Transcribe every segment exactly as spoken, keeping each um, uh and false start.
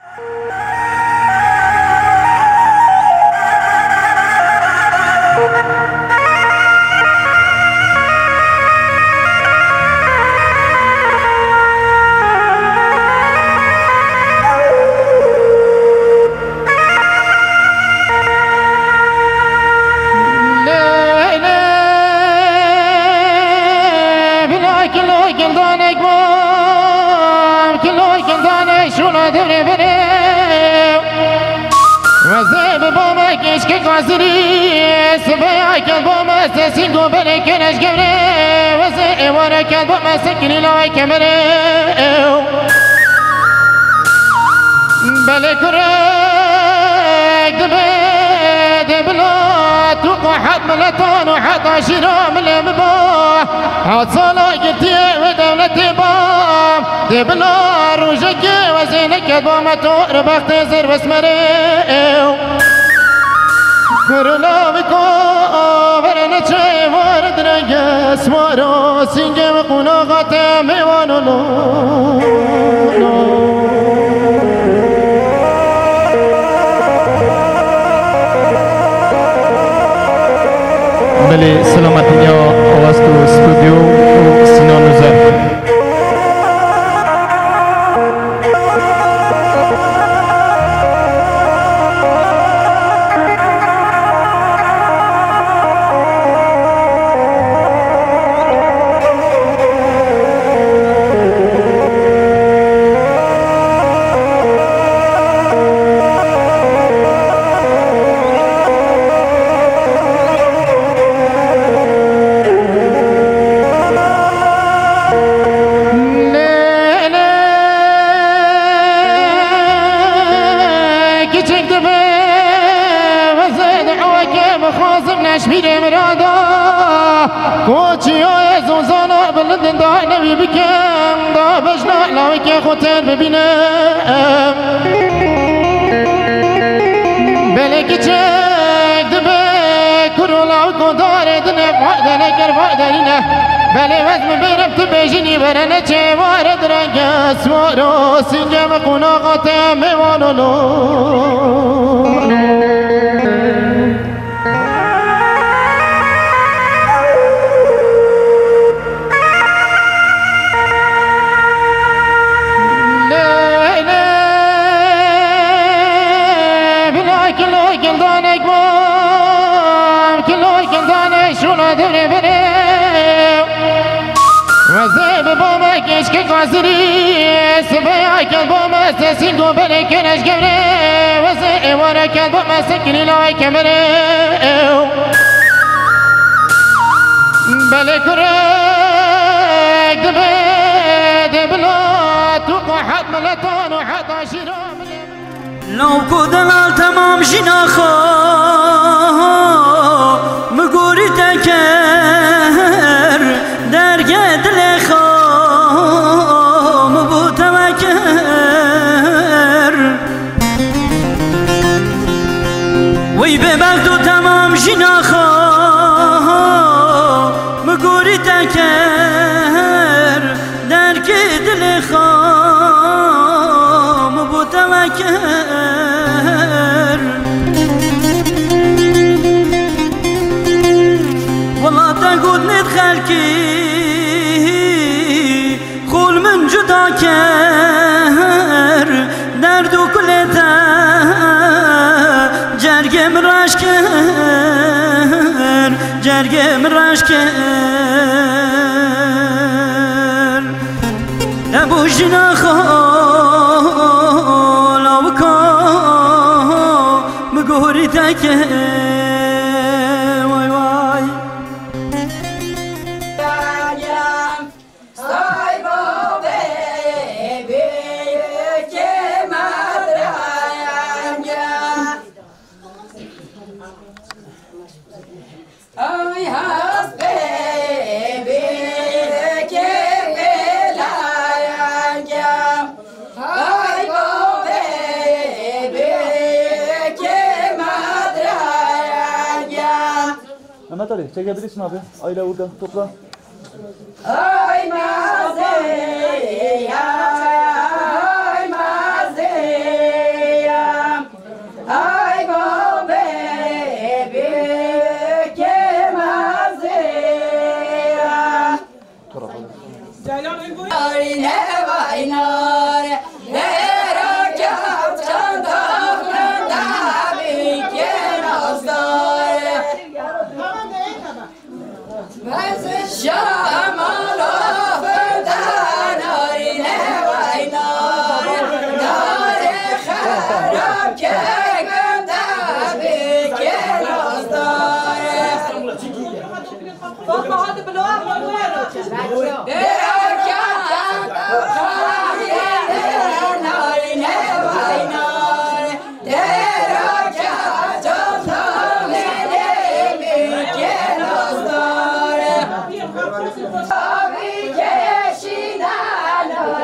Lê, lê, bila kilo gindanek mam, kilo gindanek şûna devrê berê. Wezê bi bama keşke gazirî, sibeya kel bama sesî gobelê keneş gevre. Wezê êwara kel bama sekirî lawê kemerê. Belê kurek dibe de bila tu qo het miletan û heta şîra milê biba. Hat sala girtiye wê dewletê ba. De bila rojekê wezê neket ba me to re bextê zir vesmerê. Kurla viko verene çê var direnge swaro sînge ve qonaxa te mêwan olo. Belê, selametî ya Awasto Studio û Sinan Uzer. Lê, lê, kiçik dibe, wezê deweke bixwazim neşmîrê mirada. Koçiya ez û zana bilindin da newî bikim, da bejna lawikê xwe tên bibînim. Belê kiçek dibe, kur û lawik û darê dine, vay de neker, vay de nîne. Belê wez min bêrim tu bêjinî, were neçê ware direnge, swaro sînge min qonaxa te mêwan olo. Lê, lê, bila kilo gindanek mam, kilo gindanek şûna devrê berê. Wezê bi bama keşke gazirî, sibeya kel bama sesî gobelê keneş gevre. Wezê êwara kel bama sekirî lawê kemerê. Belê kurek dibe de bila tu qo het miletan û heta şîra milê. Law ku delal temam jîna xwe mi gorî te ker, dergê dilê xwe mi bo te vekir. Wey bêbext û temam jîna xwe mi gorî te ker, dergê dilê xwe mi bo te vekir. Wela te got nêt xelkî, xol min cuda ker, derd û kulê te cergê min reş kir, cergê min reş kir. Te bû jina xwe lawika min gorî te kir. Way way. Ay bavê bêyikê medrayanga. Ay hespê bêyikê vêlayanga. Ay bavê bêyikê medrayanga. Mehmet Ali, çek bir isim abi. Aile burada topla. Ay mazê, ay mazê.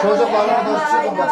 Çocuk var, orada çıkın bak.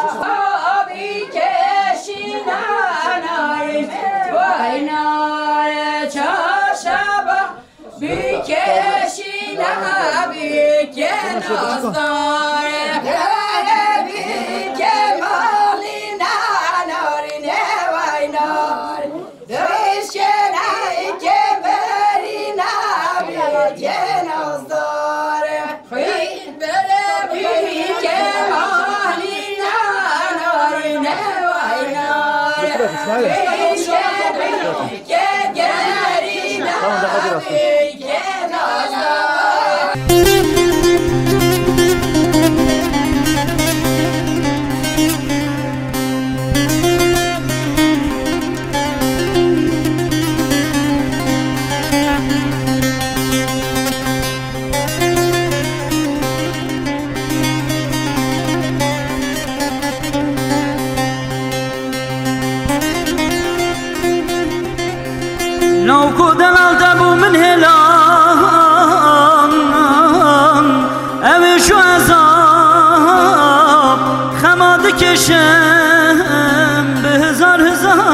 Tamam, daha biraz. Law ku delal de bû min hêlan, ew ê ji ezab xema dikêşim bi hizar hizar.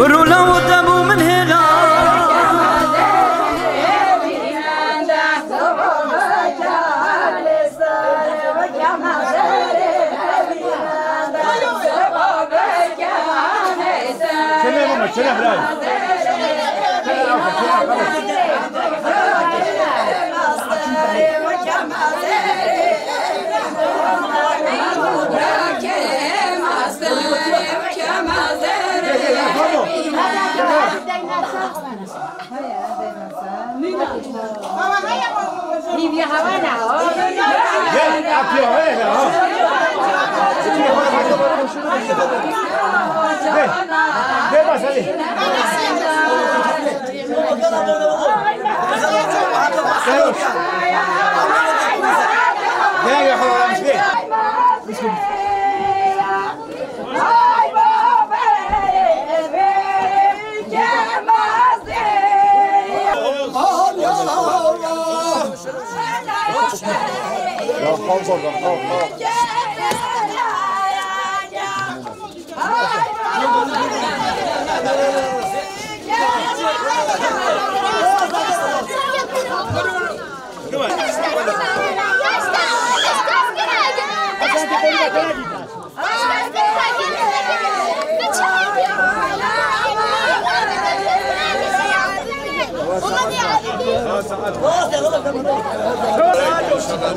Rûla û dem û min hêla. Çene baba, çene birader. Gel, atıyor, öyle ha. Gel, gel bas hadi. Gel, gel, gel. Ya kalk oradan, kalk, kalk.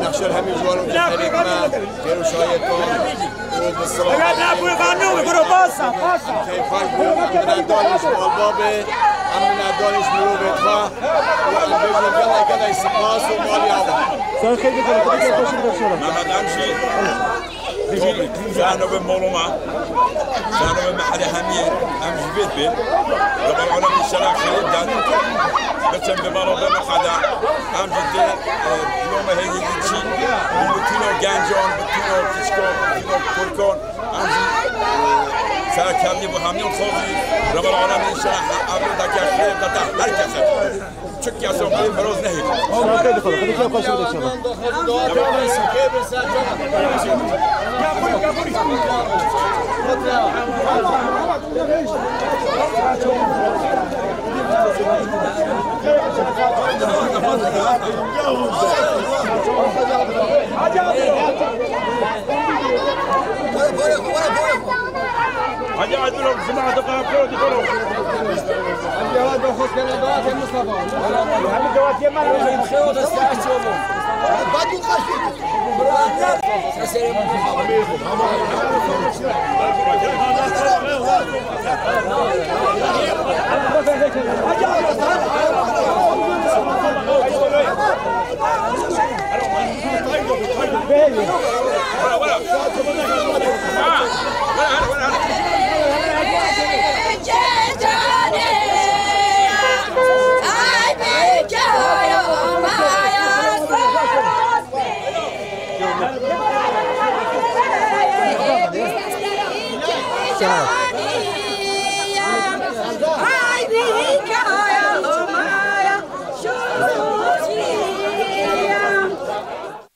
Nexşer hemî ji wan û dişterê me, gêro şayê to. Eger ne bûye, ben ne bûye, bro, basa, basa. Keyfan bû, em minnetdar in ji malbabê, em minnetdar in ji mirovê xwe. Û em bêjin gelek, gelek spas û malî ava. Sen xeyr dikene, xwedê keyfa xweş bide inşallah. Mehmet, em jî, jî, ji eno ve molo me, ji eno ve mehelê hemiyê, em jî vê dibên. Rebel alem inşallah xeyr dan. Biçin bi balo be qada. Em jî dê, e, diyome hêdî diçin. Û bi tîno gencan, bi tîno kiçikan, bi tîno kurkan. Em jî, e, serekevnî bo hemiyan sazî, Rebel alem înşallah evro deke xêr dete her kese. Çik kesan bê miroz nehêt. Şahide dixwe, xwedê keyf xweş bide inşallah. Hadi, hadi, oğlum, şunu hadi, kalk, kalk, kalk.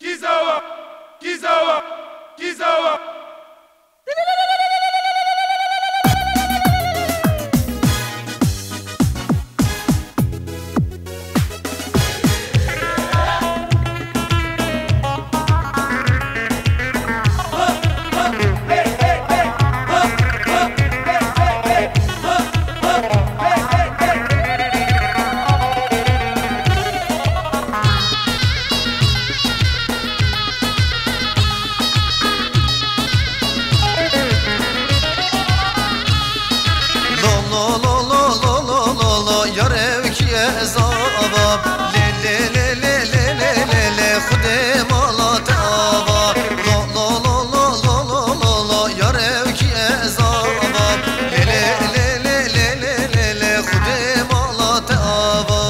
Kizawa! Kizawa! Kizawa! Lo lo lo lo lo lo lo lo, yar ev kî ye zava. Le le le le le le le le, Xwedê mala te ava. Lo lo lo lo lo lo lo lo, yar ev kî ye zava. Le le le le le le le le, Xwedê mala te ava.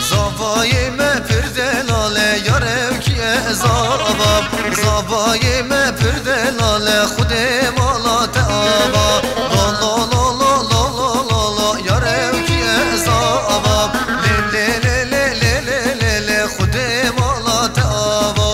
Zavayê me pir delal e, yar ev kî ye zava. Zavayê me pir delal e, Xwedê mala te ava. Lo lo lo lo lo lo lo lo, yar ev kî ye zava. Le le le le le le le le, Xwedê mala te ava.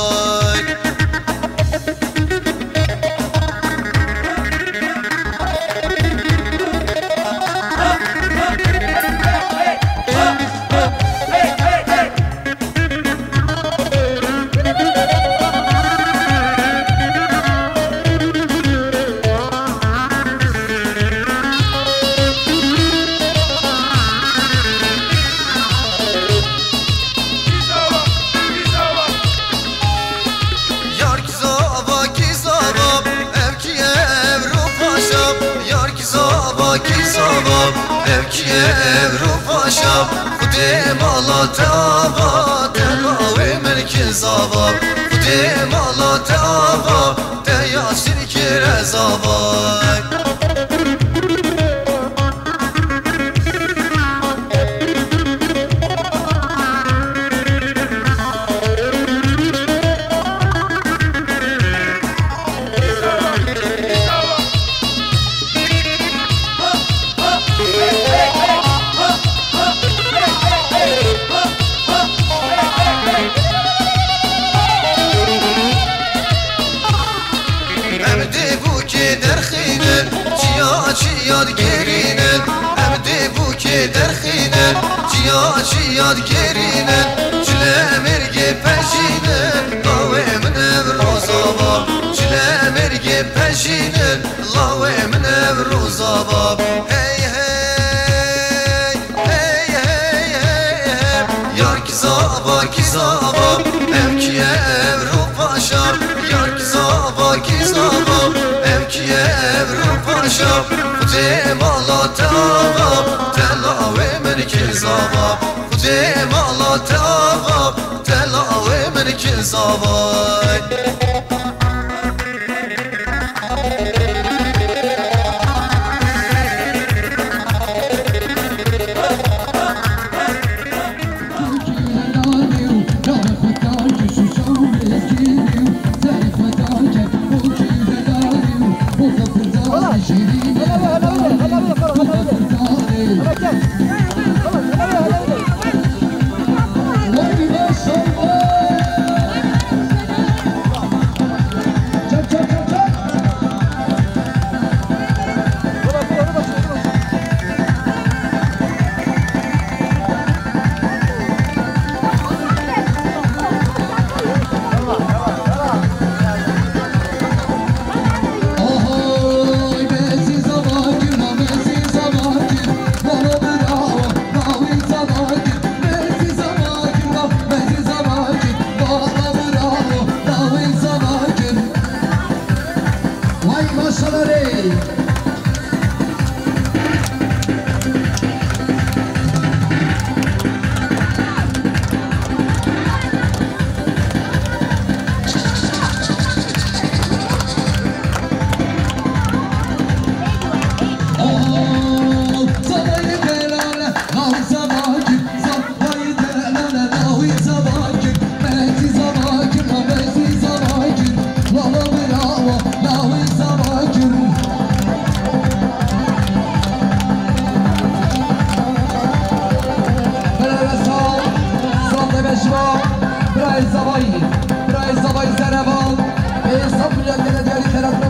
Yar kî zava, kî zava, ev kî ye ev ro paşa. Yar kî zava, kî zava, ev kî ye ev ro paşa. Xwedê mala te ava, te lawê min kî zava. Xwedê mala te ava, te ya şirkê re zava. Em dê bûkê derxînin, çiya çiya digerînin. Em dê bûkê derxînin, çiya çiya digerînin. Çile mêrgê pejînin, lawê min ev rozava. Çile mêrgê pejînin, lawê min ev rozava. Hey hey, hey hey hey hey. Yar kî zava, kî zava, ev kî ye ev ro paşa. Yar kî zava, kî zava, ev kî ye ev ro paşa. Xwedê mala te ava, te lawê min kî zava. Xwedê mala te ava, te lawê min kî zava. Şiva, birayê Zavayî, birayê Zavayî Zerevan, ê Safûriya Gelediyarî Xerat